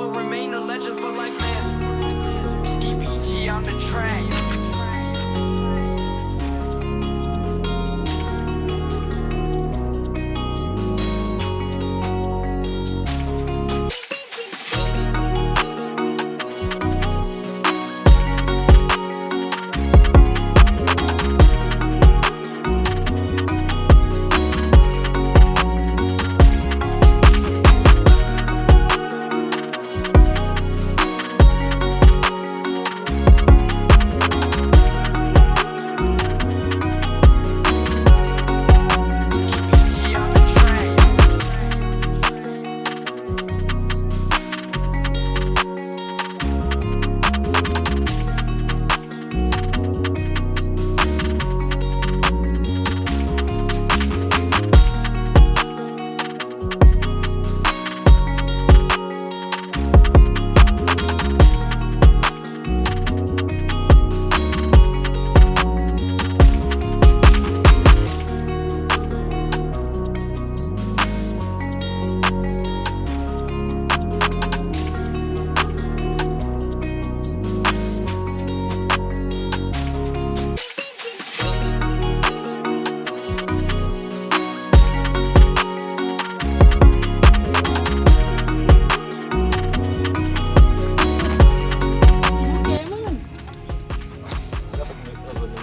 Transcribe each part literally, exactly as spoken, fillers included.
Remain a legend for life, man. Ski B G on the track.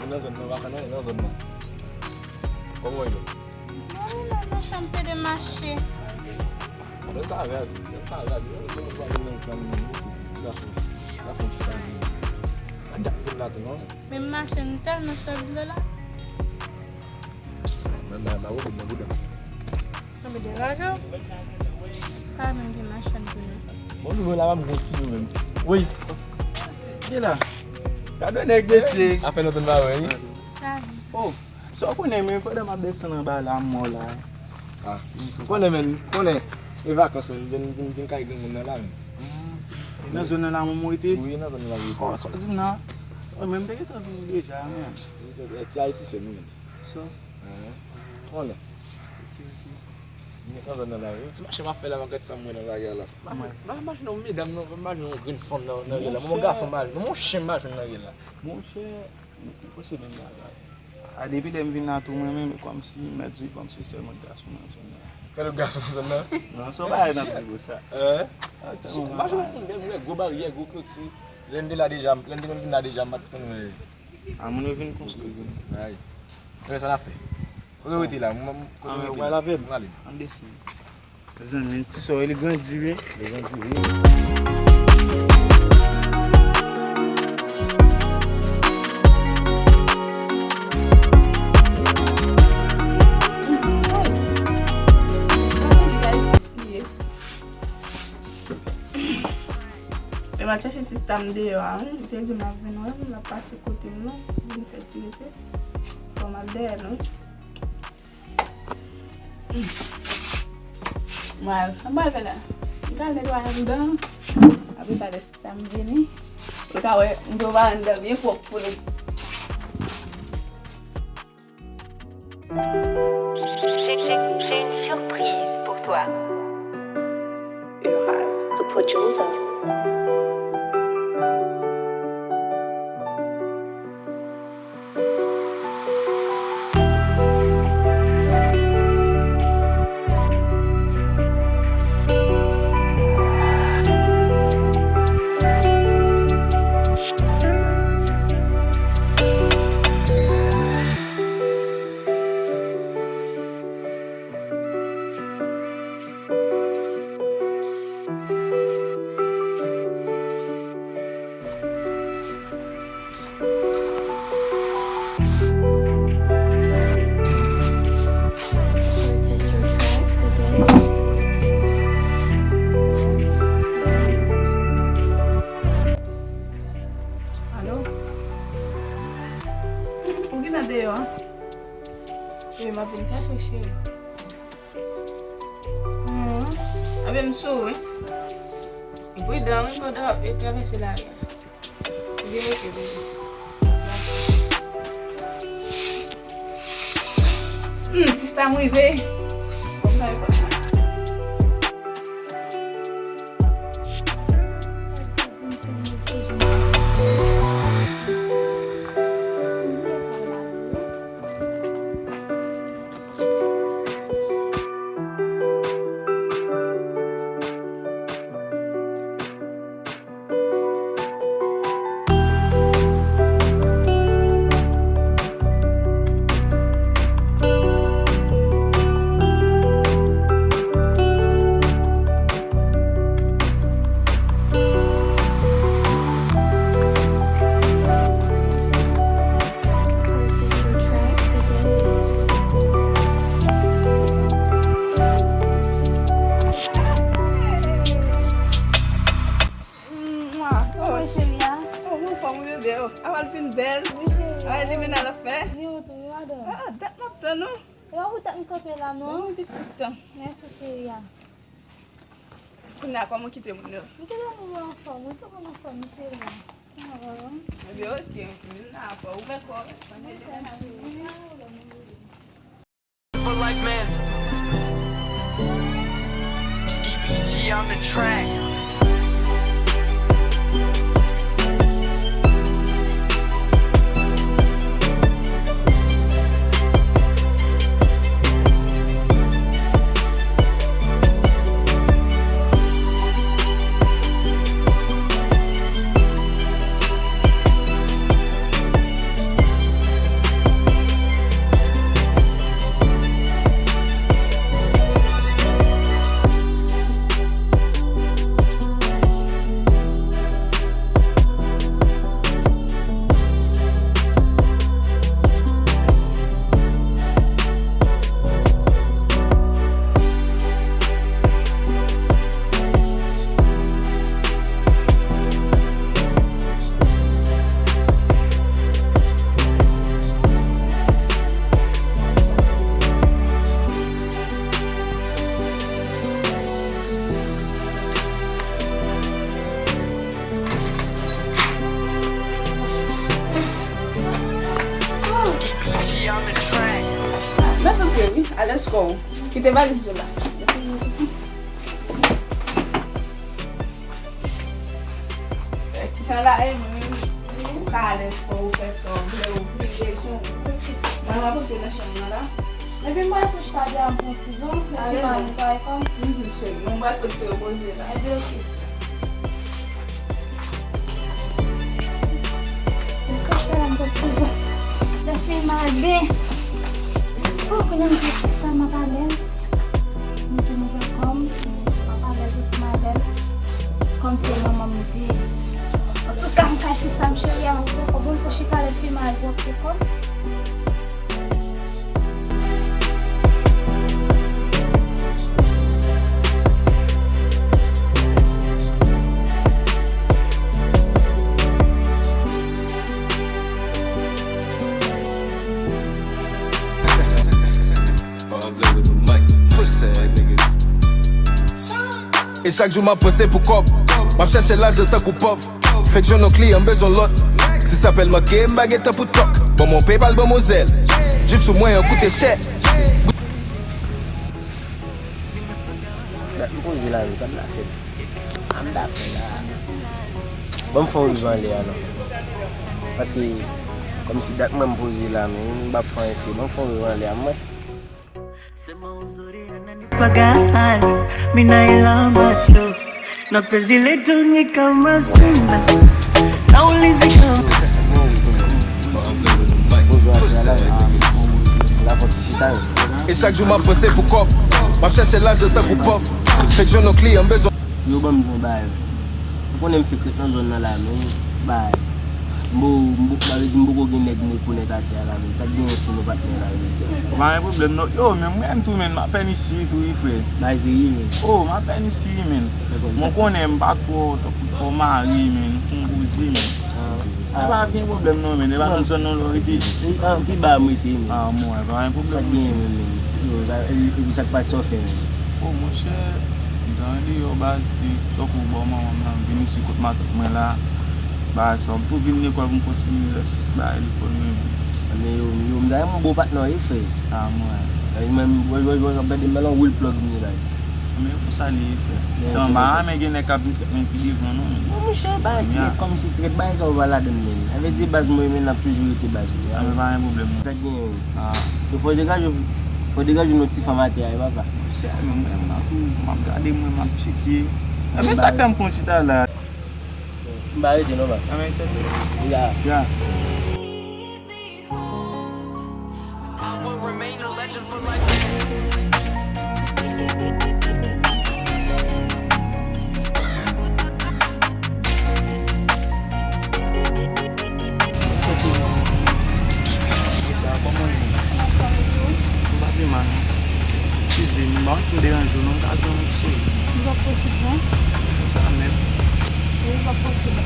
Nan zòn nan, nan zòn nan. Kòman w ye? Mwen menm, mwen sanm pede mache. Lè sa raz, lè sa raz. Lè sa raz, lè sa raz. Gason, gason sa. Gad dat vin la tou, non? Men m mache, m tèlman sòt dlo la. Men, men, men, wè, men, bouda. Sa vle di raje w? Pa menm gen machann pou nou. Bon, nou la, m gon ti nou menm. Wi. Gen la. Gade nèg mesye. Afè nou tonn pa wè, wi. Sa vle. Oh. Sa w konnen, men pandan m ap desann anba la, m mò la. Ah, m konnen, men, konnen. E vakans, men, vin, vin, vin kay granmoun nan la, men. Ah, e nan zòn nan la, mwen rete? Wi, nan zòn nan la, wi. Oh, sa w di m nan? Oh, men m te gentan vini deja, men. Ti Ayiti sè nou, men. Ti sè? Konnen. Ok, ok. M nan zòn nan la, wi. Ti mache m ap fè la, m ap gad sa m wè nan lari a la. Mache, mache nan medam nan, mache nan grenn fanm nan, nan rye la. Mwen gason mache, mwen chen mache nan rye la. Monchè, m panse menm bagay. A, depi lè m vin la tou, mwen menm, e kòmsi, m mèt di, kòmsi sèl mwen gason nan zòn nan. Sèl ou gason nan zòn nan? Non, se yon bagay n ap di konsa. Hein? Mache nan kounye a, gwo baryè, gwo kloti. Lè n te la deja, lè n te konn vin la deja, m pa t konn wè. A, moun yo vin konstwi. Ay. Kounye sa n ap fè? Kote w rete la? Mwen, kote w rete la? Ou pral avè m? Mwen ale. Ann desann. Zanmi, ti sè w, li grandi, wi. Li grandi, wi. E m al chache sista m deyò a, wi. Li te di m ap vin wè m, l ap pase kote m nan, vin fè ti refe. Fò m al dèyè l, wi. Mwen, sa m pral fè la? M pral netwaye anndan. Apre sa, lè sista m vini, li ka wè m twouve anndan byen pwòp pou li. J'ai, j'ai, j'ai une surprise pour toi. Uras, the producer. Alo? Ou gentan deyò a? Wi, m ap vin chache w, cheri. Hmm. Anben m sou ou, wi. Pridan, wi, pandan w ap travèse lari a. Byen rete, bebe. Hmm, sista m rive. Bon, bay konsa. Apral fin bèl. Wi, cheri. Ay, li vin al ap fè. Li ou tou, wi, madanm. Ah, dat m ap tann ou. E pa pou tèt m kanpe la, non. Ban mwen pitit tan. Mèsi, cheri a. Kounye a, kòman w kite moun yo? M kite moun yo anfòm, wi, tout moun anfòm, wi, cheri a. Kòman w ye? Ebyen, oke, vin la, fò ou wè kò. Wi, cheri. For life, man. Ski P G on the track. Mèt antre wi, alèz kò w. Kite valiz ou la. Jan la e mwen menm, ou ka alèz kò w, ou fè sa w vle, ou vle, jan, mwen m ap antre nan chanm nan la. Epi m pral fouch ta de a m pran ti zon, epi m ale travay kò m. Mhm, cheri, mwen m pral fè ti repoze la. Ebyen, oke. Mwen pral fè la m pran ti zon. Sa se mabe. Oh, kounye a m fè sista m ap alèz. Mwen te move kò m, m ap alèz ansanm avè l. Kòm se manman m li ye. Antouka, m kay sista m cheri a, m pran kò m, m fè chita lè fi m al pran kò m. All blood with the mic, pussy ass niggas. E chak jou m ap panse pou kòb. M ap chèche lajan tankou pòv. Fèk jwenn yon kliyan, m bezwen lòt. Si sa pèl manke, m pa gen tan pou tòk. Ban m yon PayPal, ban m yon Zelle. Drip sou mwen, yon koute chè. Dat m poze la, menm, sa m ta fè la. A m ta fè la. Ban m fè yon rive anlè a non. Paske, kòmsi dat mwen m poze la, men m p ap fè anyen, se ban m fè yon rive anlè a mwen. Paga sana, mina ilamba tu. Na pezi letu ni kama sunda. Naulizi kama E chak jou m ap panse pou kòb. M ap chèche lajan tankou pòv. Fèk jwenn yon kliyan, m bezwen. Yo ban m jan bagay. Ou konnen m fèk ret nan zòn nan la, men, bay. M bo, m bo, sa vle di m poko gen nèg m rekonèt atè a la, men. Sa k genyen si nou patnè la, men? Pa gen pwoblèm, non. Yo, men, mwen menm tou, men, m apèn isi tou, wi, frè. Bay, se wi, men. Oh, m apèn isi, wi, men. Mwen konnen m pa twò, twò mare, men. M fè yon poze, men. Ah. E pa gen pwoblèm non, men. E pa nan zòn nan lè w rete. Pi, ah, pi ba m rete, men. Ah, mwen, e pa gen pwoblèm. Sa k genyen, men, men? Yo, sa, e, e, sa k pase w fè, men? O, monchè, m t andeyò, baz, e, tankou bò manman m nan, m vin isi kot matant mwen la. Baz, m tou vin lekòl pou m kontinye rès bagay lekòl mwen, men. Men yo, yo, m ta renmen w bon patnè w ye, frè. Ah, mwen. E, men, wè, wè, wè, w ap gade m nan, woul plug m ye, baz. Men konsa li ye, frè. Sèlman m pa renmen gen nèg k ap vin trèt mwen pi devan non, men. Non, monchè, bagay trèt, kòmsi trèt, bagay sa yo pa ladann, men. Sa vle di baz mwen, men, n ap toujou rete baz mwen. Ah, men pa gen pwoblèm non. Sa gen. Ah. So, fò w degaje, fò w degaje yon ti fanm atè a, wi, papa. Monchè, men mwen, m ap, m ap gade mwen, m ap tcheke. Ebyen, sa k fè m pran chita la? M pa rete non, baz. Ah, men tèt. Ya. Ya. I will remain a legend for life. Eskize m, m pa konn si m deranje w non, m ka zanmi w cheri. M pa posib non. Sa menm. Wi, m pa posib.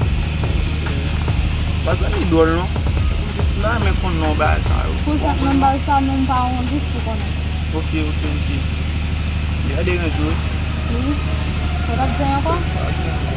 Pa zanmi dwòl non. Jis la, men konn non bagay sa yo. Pou sa, nan bal sa, non, m pa yon jis pou konnen. Ok, ok, ok. Li a deranje wi. Wi. Sa t ap di ankò?